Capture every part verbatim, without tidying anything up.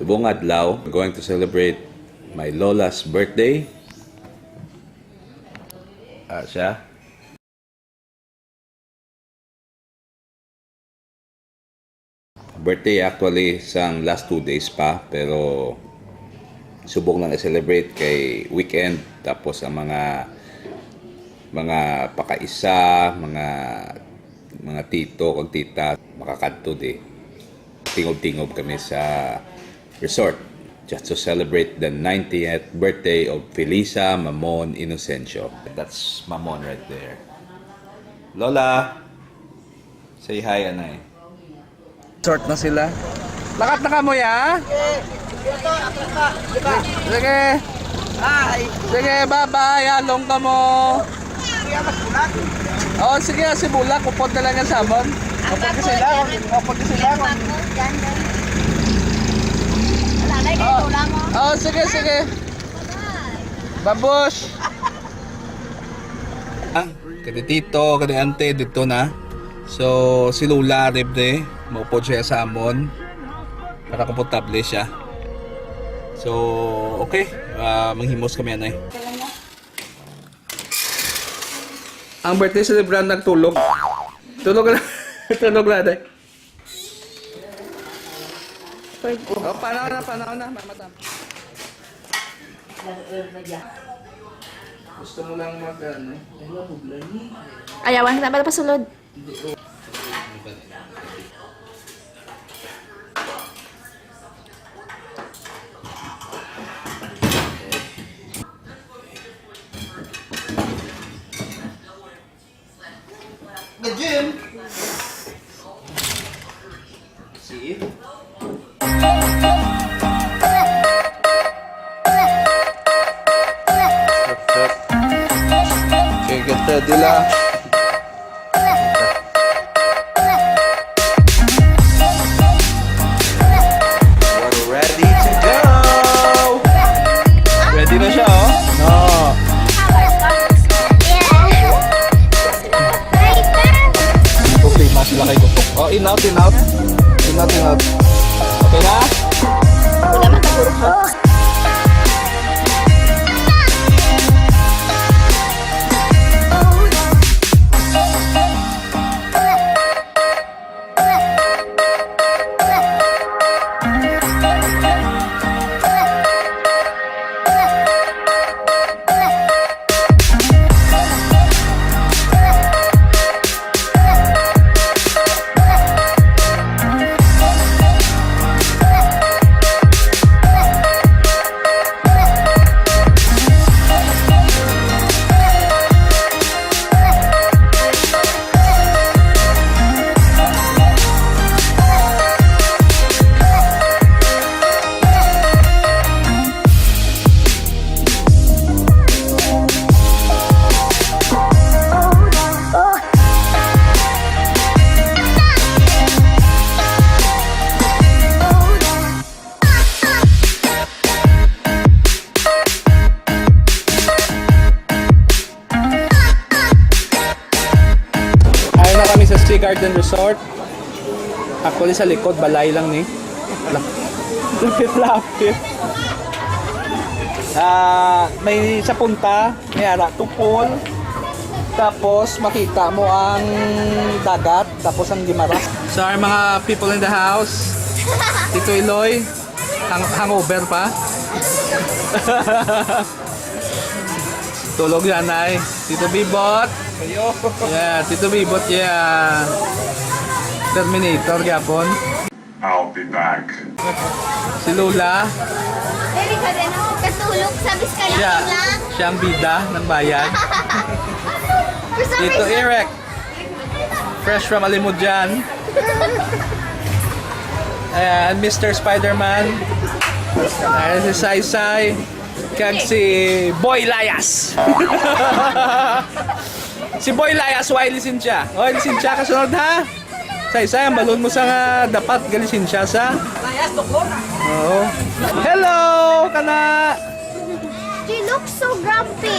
Subong adlaw, going to celebrate my lola's birthday. Ah, siya. Birthday actually sang last two days pa, pero subong lang i-celebrate kay weekend, tapos ang mga, mga pakaisa, mga, mga tito kag tita makakadto di. Tingob-tingob kami sa resort just to celebrate the ninetieth birthday of Felisa Mamon Inocencio. That's Mamon right there. Lola, say hi, anay. Resort na sila. Lakat na kamo, ya? Sige. Hi. Sige, bye-bye. Along kamo. Oh, sige, si Bulak, upod na lang yan sa amon. Upod ka sila, upod ka sila. Oh, sige, sige. Babush. Ah, kadi tito, kadi ante, dito na. So, si Lola, rib de, maupod siya sa amon. Para komportable siya. So, okay. Ah, manghimos kami, anay. Ang birthday celebrant nagtulog. Tulog na. Tulog na, day. Oh, panaw na, panaw na. Mamatam. Gusto mo lang mag, ano? Ayawan na ba pasulod? The gym. See? Okay, get ready lang. We're ready to go! Ready na siya, oh. No. Problema sila kay Gutok. Oh, in out, in out. In out, in out. Okay na? Wala man siguro. Ay na kami sa Sea Garden Resort. Actually, sa likod, balay lang ni. Lapit-lapit. Ah, may sa punta, may ara, two pool. Tapos, makita mo ang dagat, tapos ang Guimaras. So, our mga people in the house, Tito Iloy, hang hangover pa. Tulog yan, ay. Tito Bibot. Yeah, Tito Bibot, yeah. Terminator gyapon. I'll be back. Si Lola. Very good, ano? Katulog sa Biscaya. Yeah, lang. Siya ang bida ng bayan. For some Tito reason, Eric. Fresh from Alimodian. Ayan, Mister Spider-Man. Ayan si Saysay. Kag si Boy Layas. Si Boy Layas, way lisensya. Way lisensya, kasunod ha? Saysay, ang balon mo sa nga dapat galisensya sa? Layas, doktor. Oo. Hello, kana. She looks so grumpy.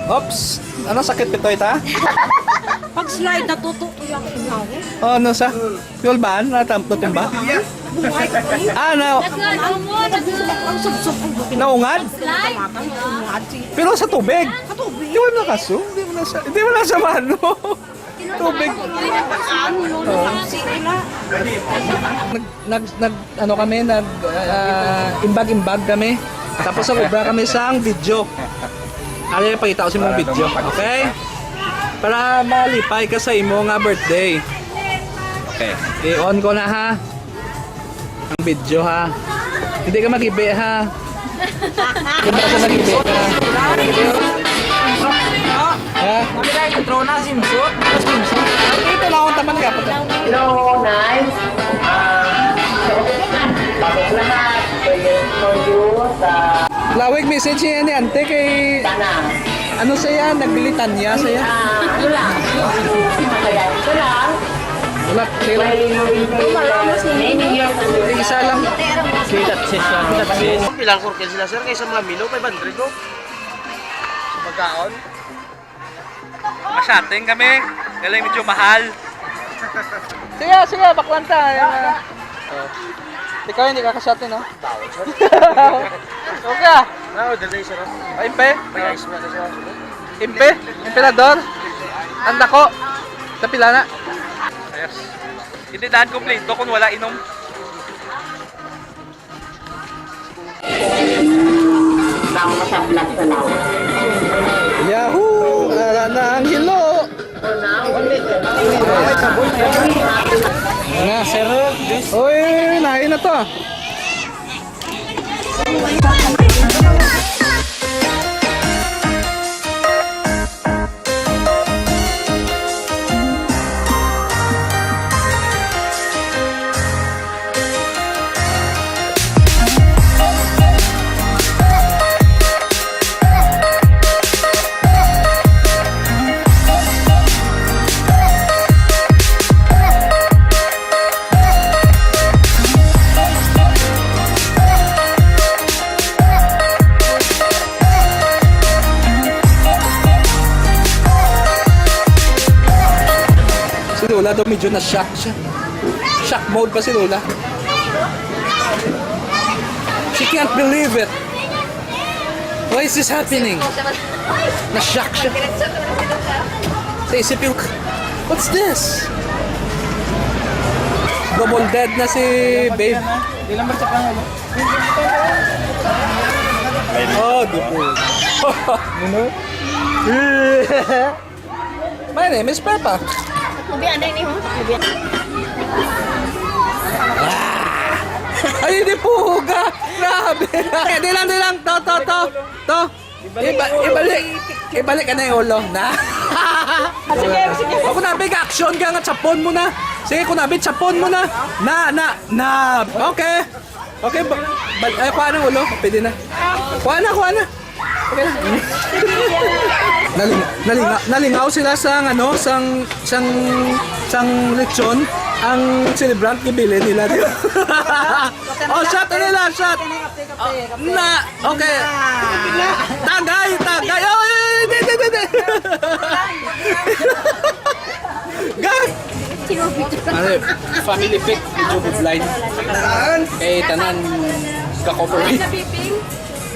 Oops. Ano sakit ito, ita? Pag-slide, natuto ko yung ilaw. Oh, ano sa? Yulban, natamto tumba? Ah, na, naungad? Pero sa tubig. Di mo nakaso? Di mo nasa, di mo nasa mano. Tubig. Nag, nag, nag, ano kami, nag, ah, imbag-imbag kami. Tapos nag-obra kami sang video. Ari, pakita ko sa imong video, okay? Para malipay ka sa imo nga birthday. Okay. I-on ko na, ha. Ang video, ha. Hindi ka magibi, ha. Hindi ka magibi, ha. Ha? Kami tayo sa drone na, swimsuit. Swimsuit. Ito na akong taman ka. Hello, nice. Ah, tapos lahat. Prayers for you sa Lawig message niya ni ante kay sana. Ano siya? Naglitanya siya? Ah, ano lang. Kaya ito lang. Wala, sila. May Merry Christmas. Isa lang. Pilang kurkel sila, sir, kaysa mga mino, five hundred, no? Sa pagkaon? Mashating kami. Galing medyo mahal. Sige, sige, baklan ta. Ayan na. Oh. Ikaw hindi ka kashating, no? Bawal, sir. Okay, ah. Ah, order na isa, no? Ay, impe? May ice na siya. Impe? Emperador? Ang dako. Sa pila na? Ayos. Hindi daan kompleto kung wala inom. Ang masablag sa lawas. Yahoo! Ara na ang hilo! Nga, sir. Uy, lain na to. Si Lola daw medyo na-shock siya. Shock mode pa si Lola. She can't believe it. Why is this happening? Na-shock siya. Sa isip yung, "What's this?" Double dead na si babe. Di lang ba sa pangalan? Oh, di po. Ano? My name is Peppa. Lubi, anday ni ho. Lubi. Ah! Ay, hindi po huga. Grabe. Di lang, di lang. To, to, to. To. Iba-, ibalik. Ibalik ka na yung ulo. Na. Sige, sige. Ako na, big action ka nga. Chapon mo na. Sige, kung nabit, chapon mo na. Na, na, na. Okay. Okay, ba-, bal-, ay, kuha ng ulo. Pwede na. Kuha na, kuha na. Okay na. Naling-, nalinga-, nalingaw sila sa, ano, sang, sang, sang lechon. Ang celebrant, gibili nila, di ba? Oh, shot na nila, shot. Oh, na, okay. Tagay, tagay. Oh, hindi, hindi, hindi. Guys! Ano, family pic, medyo good line. Kay tanan, ka-cooperate.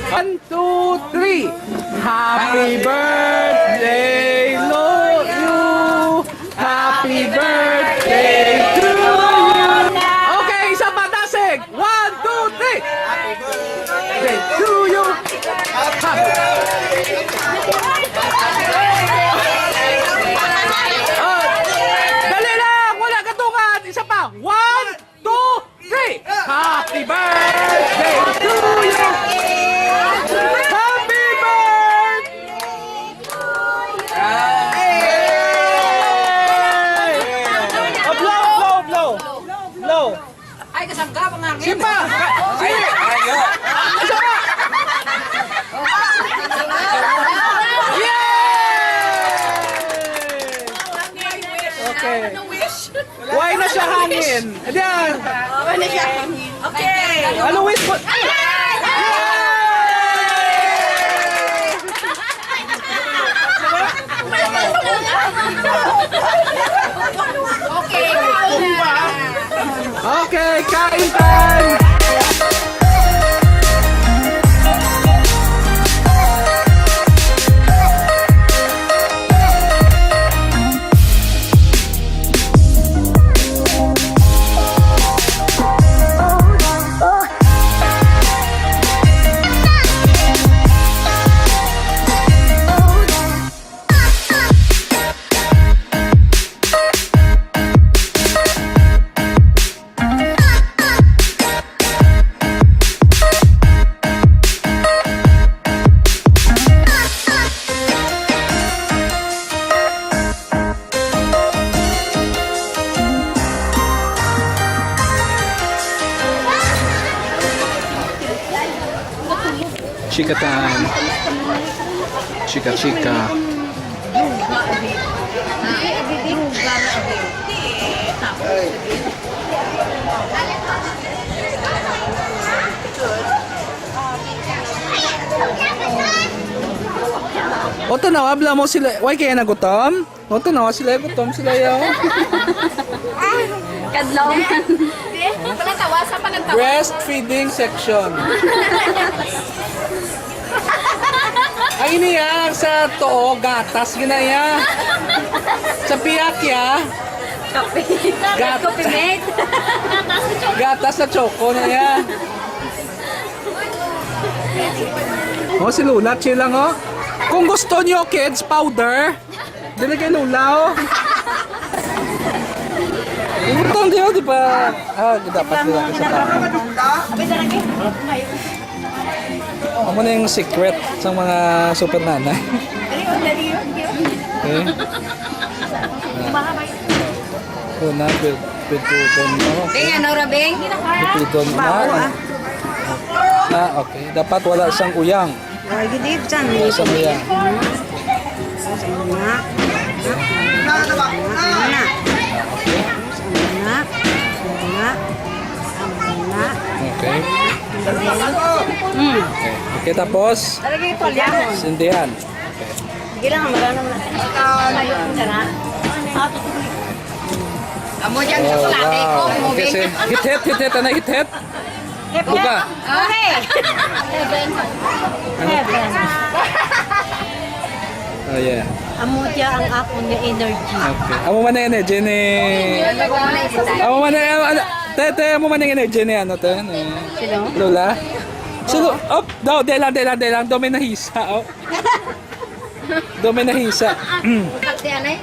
One, two, three. Happy birthday to you. Happy birthday to you. Okay, isa pa, dasig. One, two, three. Happy birthday to you. Happy. Oh, dali lang, wala ka tungan. Isa pa. One, two, three. Happy birthday to you. Happy birthday. Hey! Oh, blow, blow, blow. Blow. Ay, kasangga ang hangin. Sipa! Ay, ayo. Isa pa! Yay! Okay. Why na siya hangin? Diyan. Why na siya hangin? Okay. Ano wish mo? Yay! Okay. Ha? Okay, kain time! Chika time. Chika, chika. O, tanawa, abla mo sila. Why kaya nagutom? O, tanawa sila, gutom sila, yo. Kadlawon. Wala tawa sa panagtawa. Breastfeeding section. Ang ini, ya, sa tuo, gatas gina, ya. Sa piyak, ya. Kape. Gat- Kape, mate. Gatas na choco na, ya. O, si Lola, chill lang, o. Kung gusto nyo, kids, powder, dili kay Lola, o. Importante, o, di ba? Ah, dapat sila sa pa. Amo na yung secret sa mga super nanay. Okay. Una, pil-, piltudon mo. Bing, ano ra, Bing? Piltudon na. Ah, okay. Dapat wala sang uyang. Ay, gidid dyan. Wala sang uyang. Sa una. Sa una. Sa una. Sa una. Okay. Mm. Okay. Okay, tapos? Talaga yung tuwalya mo. Sindihan. Okay. Sige lang, wala naman. Ikaw, mayroon ka na. Amo dyan, oh, chocolate, wow, ko, movie. Kasi hit-hit, hit-hit, ano, hit-hit? Buka. Okay. Heaven. Heaven. Oh, yeah. Amo dyan ang akon nga energy. Okay. Amo man ang energy ni, amo man ang, ano, te, te, amo man ang energy ni, ano, te, ni Lola. Sino? Op, daw, dela, dela, dela, daw may nahisa, oh. Daw may nahisa. Pagti, anay.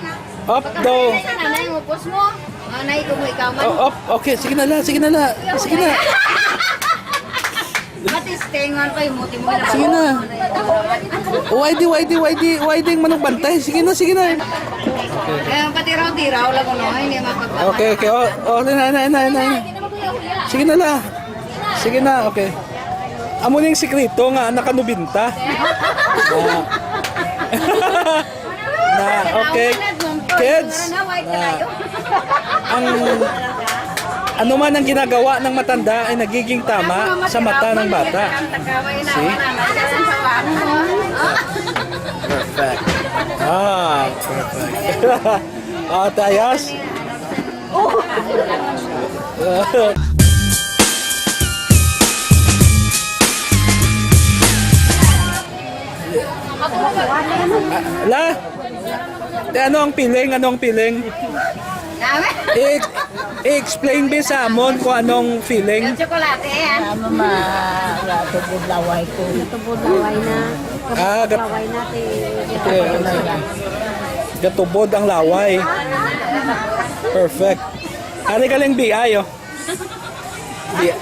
Up, daw. Anay, anay, upos mo. Anay, kung mo ikaw man. Oh, up. Okay, sige na la, sige na la. Sige na. Matis, tengon pa yung muti mo na. Sige na. Oh, why di, why di, why di, why di yung manong bantay? Sige na, sige na. Eh, patiraw-tiraw lang ko, no? Hindi mapagpapatiraw. Okay, okay. Oh, oh, na, na, na, na, na. Sige na la. Sige na, okay. Amo ning sikreto nga naka nobenta. Na, na, okay. Kids, na, ang, ano man ang ginagawa ng matanda ay nagiging tama sa mata ng bata. See? Perfect. Ah, perfect. Ah, tayas. La, eh, ano ang feeling? Ano ang feeling? Nami? I- i-explain, bi, sa amon kung anong feeling. Yung tsokolate, ah. Ano ma-, tubod laway ko. Tubod laway na. Ah, gat- Laway na, ti. Eh, gatubod ang laway. Perfect. Ari galing B I, oh. B I.